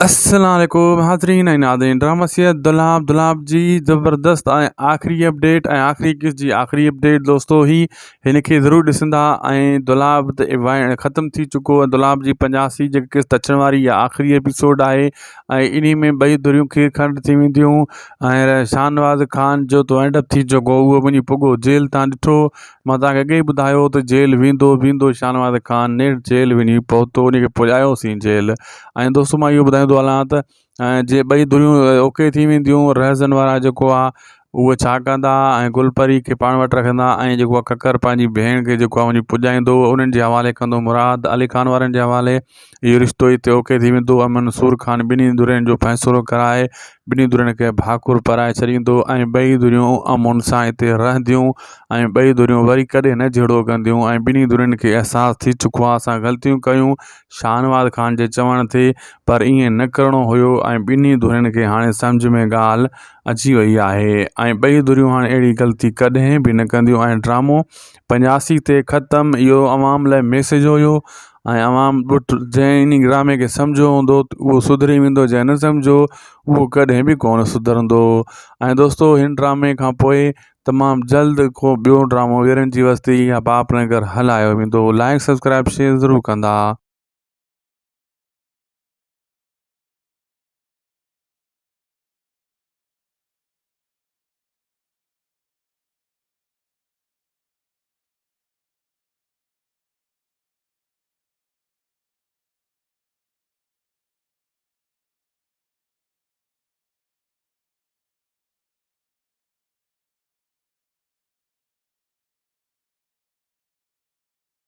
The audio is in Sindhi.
السلام عليڪم حاضرين ۽ ناظرين ڊراما سيريل دولاب دولاب جي زبردست ۽ آخري اپڊيٽ ۽ آخري قسط جي آخري اپڊيٽ دوستو هي هن کي ضرور ڏسندا ۽ دولاب ته ختم ٿي چڪو ۽ دولاب جي پنجاسي جيڪي قسط اچڻ واري آهي آخري ايپيسوڊ آهي ۽ انهي ۾ ٻئي ڌريون کير کنڊ ٿي وينديون ۽ شاهنواز خان جو تو اينڊ اپ ٿي چڪو اهو وڃي پڳو جيل تان ڏٺو مان توهان کي اڳي ئي ٻڌايو ته جيل ويندو ويندو شاهنواز خان نيٺ جيل وڃي پهتو ان کي پڄايوسين جيل ۽ دوستو مان اهو ٻڌائيندو هلان ته جي ٻئي ڌريون اوڪي ٿي وينديون رهزن وارا جيڪو آهي اهي ڇا ڪندا ۽ گل پري کي پاڻ وٽ رکندا ۽ جيڪو آهي ڪڪر پنهنجي ڀيڻ کي جيڪو آهي وڃي پڄائيندو انهن جي حوالي ڪندو مراد علي خان وارن جي حوالي اهو رشتو هتي اوڪي ٿي ويندو ۽ منصور خان ٻنهي ڌرين جو فيصلو ڪرائي ٻنهي ڌرين کي ڀاڪر پرائي ڇڏيندو ۽ ٻئي ڌريون امن سان هتي رهنديون ۽ ٻئي ڌريون وري ڪڏهن نه جهيڙو ڪنديون ۽ ٻنهي ڌرين کي احساس ٿي چڪو آهي اسان غلطيون ڪيون شاهنواز خان جي چوڻ تي پر ائين نه ڪرڻو هيو ۽ ٻنهي ڌرين کي هاڻي سمجهه ۾ ڳالهه اچي وئي آهي ۽ ٻئي ڌريون هاڻي اهڙي غلطي ڪڏهن به نه ڪنديون ۽ ڊرامو 85 تي ختم اهو عوام لاء ميسيج هيو ۽ عوام ٻٽ جنهن انهي ڊرامي کي سمجهيو هوندو اهو سڌري ويندو جنهن نه سمجهيو اهو ڪڏهن به ڪونه سڌرندو ۽ دوستو هن ڊرامي کان پوء تمام جلد ڪو ٻيو ڊرامو ويرن جي وستي يا باپ نگر هلايو ويندو لائڪ سبسڪرائب شيئر ضرور ڪندا.